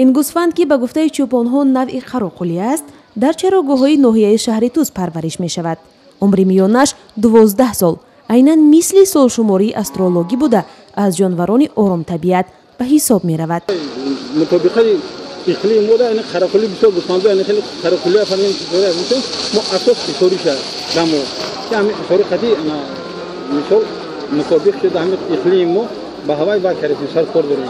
Ин гӯсфанд, ки ба гуфтаи чӯпонҳо навъи қароқулӣ аст, дар чарогоҳҳои ноҳияи шаҳри Тӯс парвариш мешавад. Умри миёнаш 12 сол, айнан мисли солшумории астрологӣ буда, аз ҷонварони оромтабиат ба ҳисоб меравад. Мутобиқаи иқлими мо ин қарақулӣ бисёр гӯсфандо хеле қарақулӣ мо асос ҳисориша дамо ки ҳамин ҳисори қади мисол мутобиқ шуда ҳамин иқлими мо ба ҳавай вай кардем, сар кор дорем.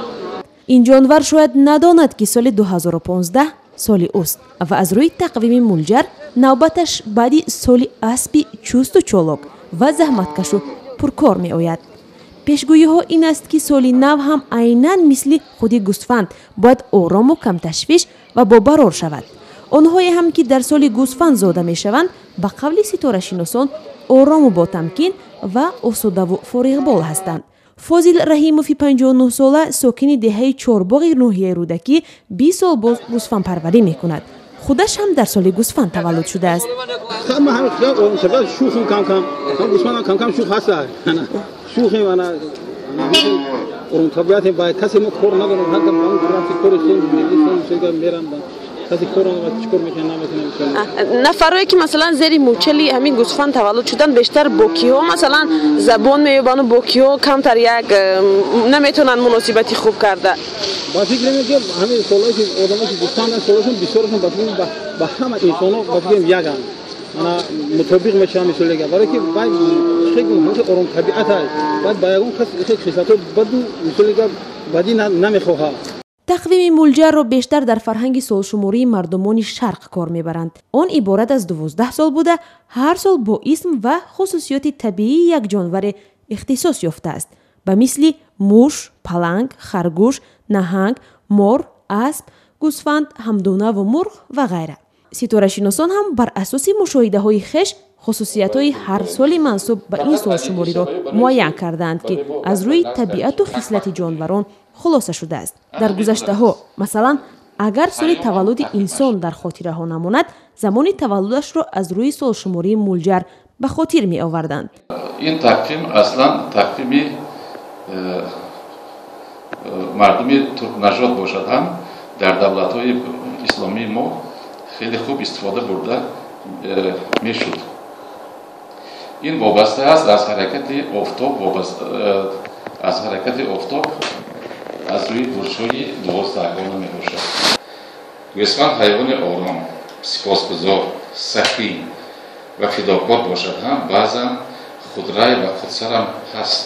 Ин ҷонвар шояд надонад, ки соли 2015 соли ӯст ва аз рӯи тақвими мулҷар навбаташ баъди соли аспи чусту чолок ва заҳматкашу пуркор меояд. Пешгӯиҳо ин аст, ки соли нав ҳам айнан мисли худи гӯсфанд бояд орому камташвиш ва бобарор шавад. Онҳое ҳам, ки дар соли гӯсфанд зода мешаванд, ба қавли ситорашиносон орому ботамкин ва осудаву фориғбол ҳастанд. Фозил Раҳимови 59-сола, сокини деҳаи Чорбоғи ноҳияи Рӯдакӣ, 20 сол боз гӯсфандпарварӣ мекунад. Худаш ҳам дар соли гӯсфанд таваллуд шудааст. Шӯхим кам-кам, гӯсфандам кам-кам шӯх ҳаст. Шӯхим ана оромтабиатем, ба касе мо кор надорем, кори хел мерам, касе кор надорад, чӣ кор мекунем, намекунем. Нафарое ки масалан зери мӯчали ҳамин гӯсфанд таваллуд шуданд, бештар бо киҳо масалан забон меёбанду бо киҳо камтар як наметавонанд муносибати хуб карда? Ба фикр ме, ки ҳамин солҳое ки одамое ки гӯсфанд солҳошон бисёрашон ба фикр ба ҳама инсонҳо ба фикрам яганд, ана мутобиқ мешаванд мисолега, барое ки вай хеле оромтабиат аст, баъд ба ягон кас хислатҳои баду мисолега бадӣ намехоҳад. Тақвими мулҷарро бештар дар фарҳанги солшумории мардумони шарқ кор мебаранд. Он иборат аз 12 сол буда, ҳар сол бо исм ва хусусиёти табиии як ҷонваре ихтисос ёфтааст, ба мисли муш, паланг, харгӯш, наҳанг, мор, асп, гӯсфанд, ҳамдонаву мурғ ва ғайра. Ситорашиносон ҳам бар асоси мушоҳидаҳои хеш хусусиятҳои ҳар соли мансуб ба ин солшумориро муайян кардаанд, ки аз рӯи табиату хислати ҷонварон хулоса шудааст. Дар гузаштаҳо, масалан, агар соли таваллуди инсон дар хотираҳо намонад, замони таваллудашро аз рӯи солшумории мулҷар ба хотир меоварданд. Ин тақвим аслан тақвими мардуми туркнажод бошад ҳам, дар давлатҳои исломии мо хеле хуб истифода бурда мешуд. Ин вобаста аст аз ҳаракати офтоб, аз ҳаракати офтоб аз рӯи бурҷҳои 12гона мебошад. Гӯсфанд ҳайвони ором, сипосгузор, сахӣ ва фидокор бошад ҳам, баъзан худрай ва худсарам ҳаст.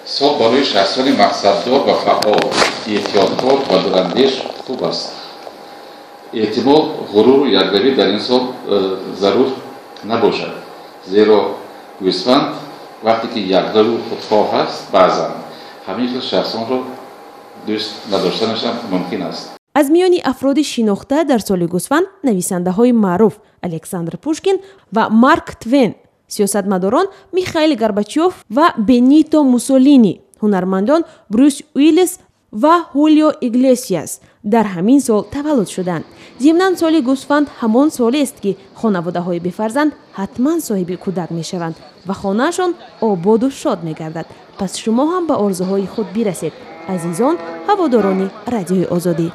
Сол барои шахсони мақсаддор ва фаъол, эҳтиёткор ва дурандеш хуб аст. Эҳтимол ғуруру якравӣ дар ин сол зарур набошад, зеро гӯсфанд вақте ки якраву худхоҳ аст, баъзан ҳамин хел шахсонро дӯст надоштанашам мумкин аст. Аз миёни афроди шинохта дар соли гӯсфанд нависандаҳои маъруф Александр Пушкин ва Марк Твен, сиёсатмадорон Михаил Горбачёв ва Бенито Муссолини, ҳунармандон Брюс Уиллис ва Ҳулио Иглесиас дар ҳамин сол таваллуд шуданд. Зимнан, соли гӯсфанд ҳамон солест, ки хонаводаҳои бефарзанд ҳатман соҳиби кӯдак мешаванд ва хонаашон ободу шод мегардад. Пас шумо ҳам ба орзуҳои худ бирасед, азизон ҳаводорони Радиои Озодӣ.